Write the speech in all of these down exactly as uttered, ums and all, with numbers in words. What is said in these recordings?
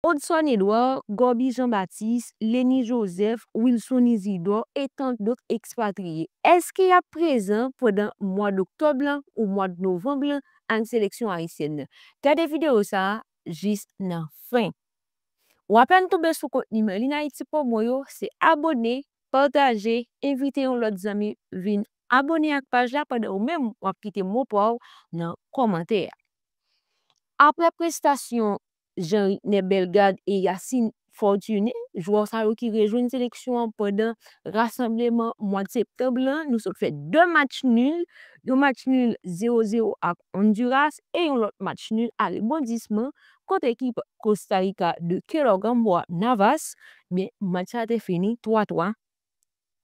Odson Edouard, Gorby Jean Baptiste, Lenny Joseph, Wilson Isidore e tant dòt ekspatriye. Èske y ap prezan pandan mwa doktòb lan ou mwa novanm lan ak seleksyon ayisyèn nan? Gade videyo sa a jis nan fen. W apèn tonbe sou kontni mwen, Lin Ayiti Promo yo, se abòne, pataje, envite yon lòt zanmi vin abòne ak paj la pandan ou menm w ap kite mo pa w nan kòmantè a. Apre prestasyon Jean Ricner Bellegarde e Yacine Fortuné, jwè sa yo ki rejwenn seleksyon an pandan rasanbleman mwa septanm lan, nou sot fè de match nil, yon match nil zewo zewo ak Honduras e yon lòt match nil a rebondisman kont ekip Costa Rica de Qué Lorgamboa Navas, men match sa te fini twa twa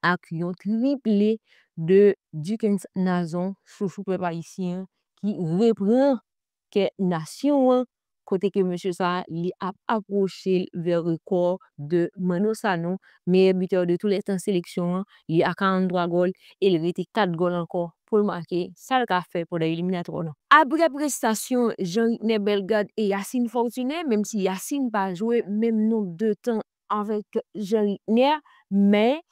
ak yon triple de Duckens Nazon, chouchou pèp ayisyen an, ki repran kè nasyon an, kote ke mesye sa a, li ap apwoche l vè rekò de Manno Sanon, meyè bitè de tou lè tan seleksyon an, li a karanntwa gòl e l rete kat gòl ankò pou l make sa l ka fè pandan eliminatwa lan. Apre prestasyon Jean Ricner Bellegarde e Yacine Fortuné, menm si Yacine pa jwe menm nonb de tan avèk Jean Ricner, men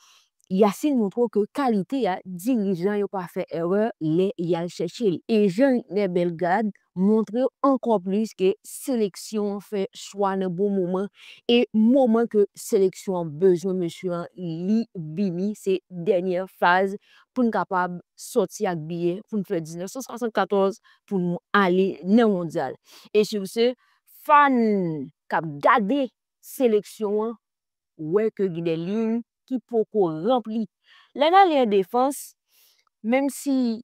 Yacine montre w ke kalite a, dirijan yo pa fè erè lè y al chèche l. E Jean Ricner Bellegarde montre w ankò plis ke seleksyon an fè chwa nan bon moman. E moman ke seleksyon an bezwen mesye an, li vini, se dènyè faz pou n kapab sòti ak biyè, pou n fè diznèf san swasannkatòz pou nou ale nan mondyal. E sur ce, fan k ap gade seleksyon an wè ke gen de liy ki poko ranpli. Lè n ale an defans, menm si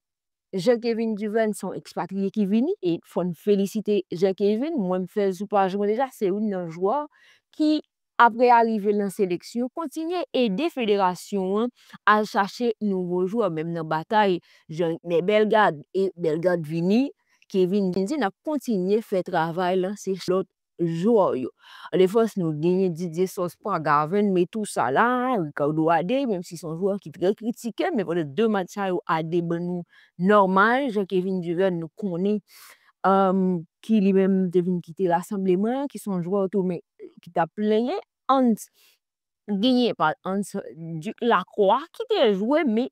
Jean Kevin Duverne se yon ekspatriye ki vini, e fò n felisite Jean Kevin, mwen m fè l sou paj mwen deja, se youn nan jwè ki, apre arive l nan seleksyon, kontinye ede federasyon an al chache nouvo jwè, menm nan batay Jean Ricner Bellegarde, e Bellegarde vini, Kevin di n ap kontinye fè travay lan, se lòt jwè yo. An defans, nou genyen Didier Sos, Paul Garvin, men tou sa la, Ricardo Adé, menm si se yon jwè ki trè kritike, men pandan de match sa yo, Adé ban nou nòmal, Jean Kevin Duverne, nou konnen, um, ki li menm te vin kite rasanbleman, ki se yon jwè tou, men ki t ap plenyen. Hans genyen pa Hans Duc Lacroix ki te jwe, men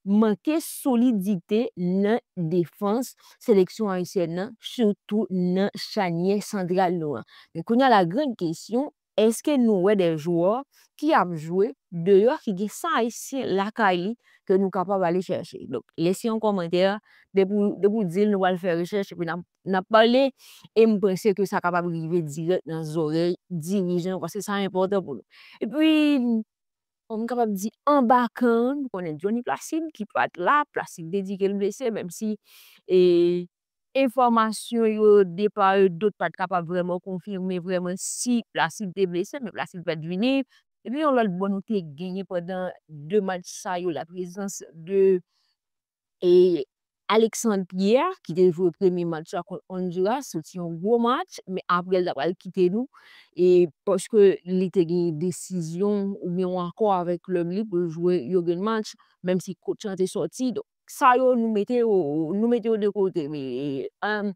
manke solidite nan defans seleksyon ayisyèn nan, sitou nan chanyè santral nou an. Men kounye a la grande question, èske nou wè de jwè ki ap jwe deyò ki gen san ayisyen lakay li ke nou kapab ale chèche? Donk, lese yon kòmantè, depi, depi w di l, nou pral fè rechèch, epi n ap, n ap pale, e m panse ke sa kapab rive dirèk nan zòrèy dirijan yo, paske sa enpòtan pou nou. Epi, m kapab di anba kan, nou konnen Johnny Placide ki pa t la, Placide te di ke l blese, menm si, e, enfòmasyon yo, de pa e dòt, pa t kapab vrèman konfime vrèman si Placide te blese, men Placide pa t vini. Epi yon lòt bò nou te genyen pandan de match sa yo, la prezans de, e, Alexandre Pierre, ki te jwe premye match la kont Honduras, soti yon gwo match, men apre l ta pral kite nou, e paske li te gen desizyon oubyen yon akò avèk klèb li pou l jwe yon grenn match, menm si coach lan te sòti. Donk, sa yo nou mete yo, nou mete yo de kote. Men, e, an,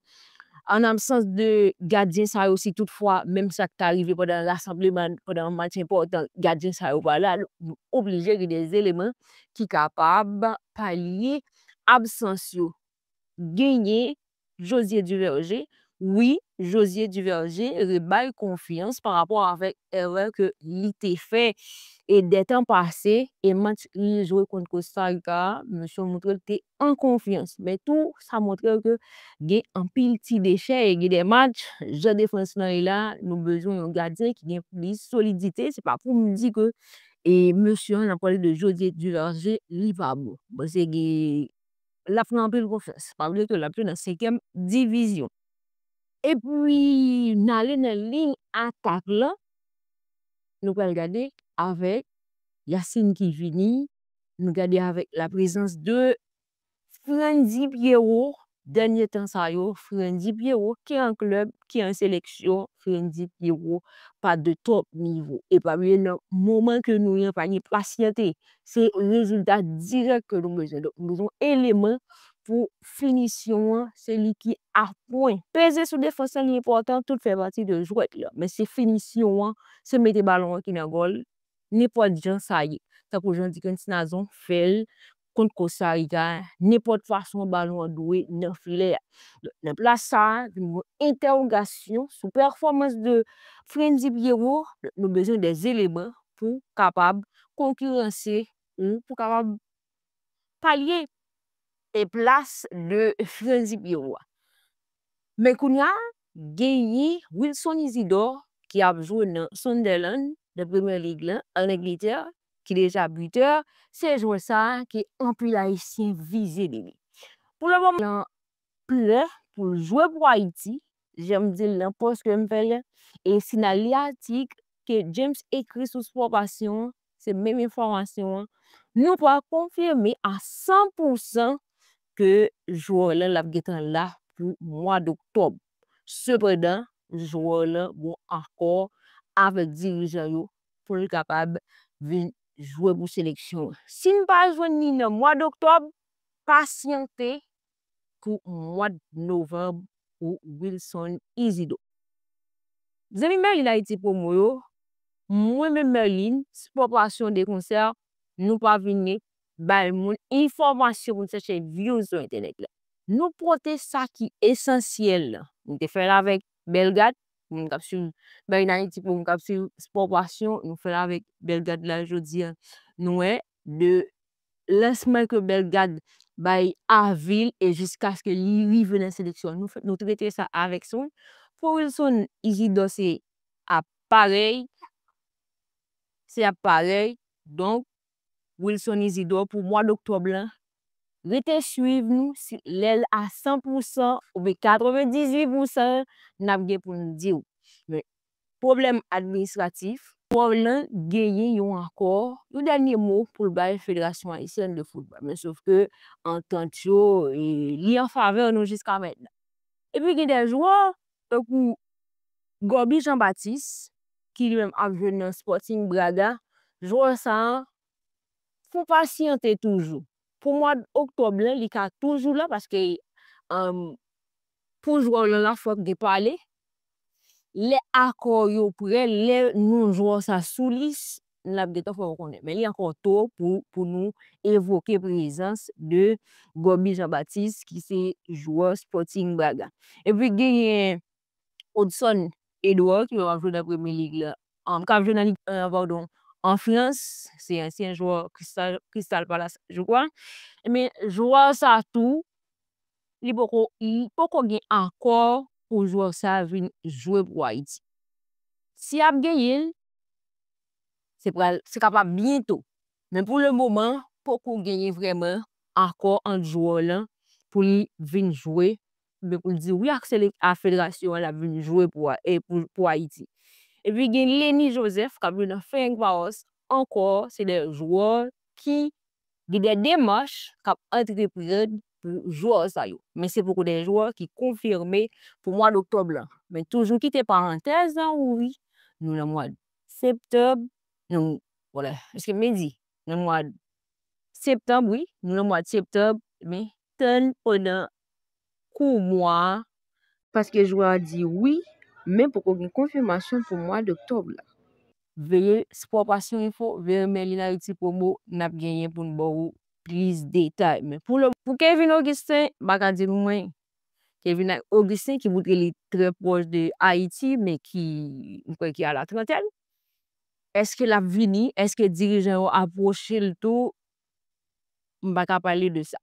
an absans de gadyen sa yo, si toutfwa, menm sa k ta rive pandan rasanbleman, pandan yon match enpòtan, gadyen sa yo pa la, nou oblije gen de eleman ki kapab palye absans yo. Genyen Josier Duverger. Wi, Josier Duverger rebay konfyans pa rapò avèk erè ke li te fè e de tan pase, e match li jwe kont Costa Rica a, mesye montre l te an konfyans. Men tou, sa montre ke gen anpil ti dechè e gen de match, jan defans lan ye la, nou bezwen yon gadyen ki gen plis solidite. Se pa pou m di ke, e mesye an, n ap pale de Josier Duverger, li pa bon. Bon, se gen l ap pran anpil konfyans. Pa bliye ke l ap jwe nan senkyèm divizyon. Epi, n ale nan liy atak lan. Nou pral gade avèk Yacine ki vini. Nou gade avèk la prezans de Frandzy Pierrot. Dènye tan sa yo, Frandzy Pierrot, ke an klèb, ke an seleksyon, Frandzy Pierrot pa de top nivo. E pa bliye nan moman ke nou ye an, pa gen pasyante. Se rezilta dirèk ke nou bezwen. Donk, nou bezwen eleman pou finisyon an, se li ki a pwen. Peze sou defans lan, li enpòtan, tout fè pati de jwèt la. Men se finisyon an, se mete balon an ki nan gòl, nenpòt jan sa ye. Tankou jan Dickens Nazon fè l kont Costa Rica, nenpòt fason balon an dwe nan filè a. Donk, nan plas sa a, vin yon entèwogasyon sou pèfòmans de Frenzy Pierrot. Nou bezwen de eleman pou kapab konkiranse ou pou kapab palye e plas de Frenzy Pierrot a. Men kounye a, genyen Wilson Isidore ki ap jwe nan Sunderland, nan Premier League la, an Angletè, ki deja bitè, se jwè sa a ke anpil Ayisyen vize de li. Pou le moman, li prè pou l jwe pou Ayiti, jan m di l nan pòs ke m fè l, e si n al li atik ke James ekri sou Sport Passion an, se menm enfòmasyon an, nou pa konfime a san pou san ke jwè lan l ap gentan la pou mwa doktòb. Sepandan, jwè lan gon akò avèk dirijan yo pou l kapab vin jwe pou seleksyon an. Si n pa jwenn li nan mwa doktòb, pasyante pou mwa novanm pou Wilson Isidore. Zanmi Merlin Ayiti Promo yo, mwen menm Merlin, Sport Passion de Concert, nou pa vini bay moun enfòmasyon pou n chèche views sou entènèt la. Nou pote sa ki esansyèl lan. Nou te fè l avèk Bellegarde, pou moun k ap swiv Merlin Ayiti Promo, moun k ap swiv Sport Passion, nou fè l avèk Bellegarde la jodi a. Nou wè de lansman ke Bellegarde bay Avil e jiskaske li rive nan seleksyon. Nou fè, nou trete sa avèk swen. Pou Wilson Isidore se ap parèy, se ap parèy. Donk, Wilson Isidore pou mwa doktòb lan, rete swiv nou, si lè l a san pou san oubyen katrevendizuit pou san, n ap gen pou n di w. Men, pwoblèm administratif, jwè lan genyen yon akò, yon dènye mo pou l bay Federasyon Ayisyèn de Foutbòl. Men sof ke antant yo, e, li an favè nou jiska mentnan. Epi gen de jwè, tankou Goby Jean Baptiste, ki li menm ap jwe nan Sporting Braga, jwè sa a, fò pasyante toujou. Pou mwa oktòb lan, li ka toujou la, paske, um, pou jwè w lan la, fòk gen pale. Lè akò yo prè, lè non jwè sa sou lis, n ap gentan fè w konnen. Men li ankò to pou, pou nou evoke prezans de Goby Jean Baptiste, ki se jwè Sporting Braga. Epi genyen Odson Edouard, ki menm ap jwe nan Premier League la, um, k ap jwe nan Ligue un, pardon, an Frans, se ansyen jwè Crystal, Crystal Palace, je crois. Men jwè sa tou, li poko, li poko gen akò pou jwè sa vin jwe pou Ayiti. Si ap genyen l, se pral, se kapab byento. Men pou le moman, poko genyen vrèman akò ant jwè lan pou li vin jwe, oubyen pou l di wi ak selek-, a federasyon an l ap vin jwe pou, e pou, pou Ayiti. Epi gen Lenny Joseph k ap jwe nan Ferencváros ankò, se de jwè ki gen de demach k ap antreprann pou jwè sa yo. Men se poko de jwè ki konfime pou mwa doktòb lan. Men toujou kite parantèz lan ouvri, nou nan mwa septanm, nou, vwala, èske m byen di? Nan mwa septanm, wi, nou nan mwa septanm, men tann pandan kou mwa a, paske jwè a di wi, men poko gen konfimasyon pou mwa doktòb la. Veye Sport Passion Info, veye Merlin Haïti Promo, n ap genyen pou n ba w plis detay. Men pou le, pou Kevin Augustin, m pa ka di nou mwen. Kevin Augustin ki montre li trè pwòch de Ayiti, men ki, m kwè ki a la trantèn. Èske l ap vini? Èske dirijan yo apwoche l tou? M pa ka pale de sa.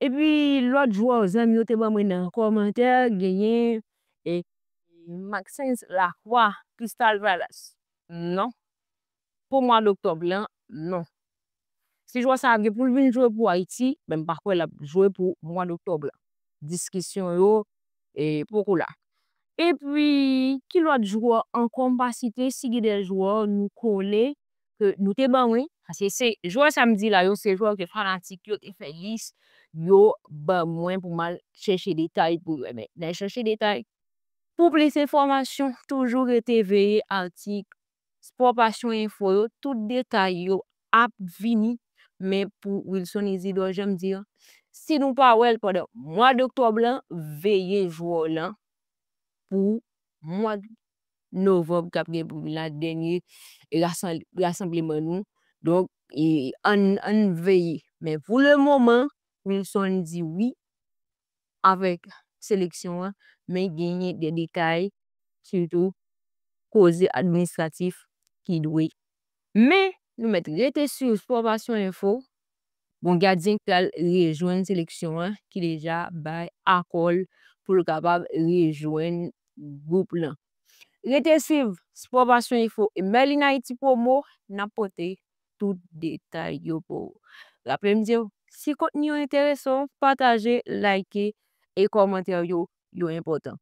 Epi lòt jwè zanmi yo te ban mwen nan kòmantè, genyen, e, Maxence Lacroix, Crystal Palace. Non. Pou mwa doktòb lan, non. Si jwè sa a gen pou l vin jwe pou Ayiti, men m pa kwè l ap jwe pou mwa doktòb lan. Diskisyon yo, e, poko la. Epi, ki lòt jwè ankò m pa site? Si gen de jwè nou konnen ke nou te ban mwen, paske se jwè sa m di la yo, se jwè ke fanatik yo te fè lis, yo ban mwen pou m al chèche detay pou yo. Men, n al chèche detay. Pou plis enfòmasyon, toujou rete veye atik Sport Passion Info yo, tout detay yo ap vini. Men pou Wilson Isidore, jan m di an, Si nou pa wè l pandan mwa doktòb lan, veye jwè w lan pou mwa novanm k ap gen pou vin la, dènye rasan-, rasanbleman nou. Donk, e, ann, ann veye. Men pou le moman, Wilson di wi avèk seleksyon an, men genyen de detay, sitou koze administratif ki dwe. Men, nou mèt rete swiv Sport Passion Info. Bon, gadyen k pral rejwenn seleksyon an, ki deja bay akò l pou l kapab rejwenn gwoup lan. Rete swiv Sport Passion Info e Merlin Haiti Promo, n ap pote tout detay yo pou ou. Raple m di w, si kontni yo enterese w, pataje, like e kòmantè yo, yo enpòtan.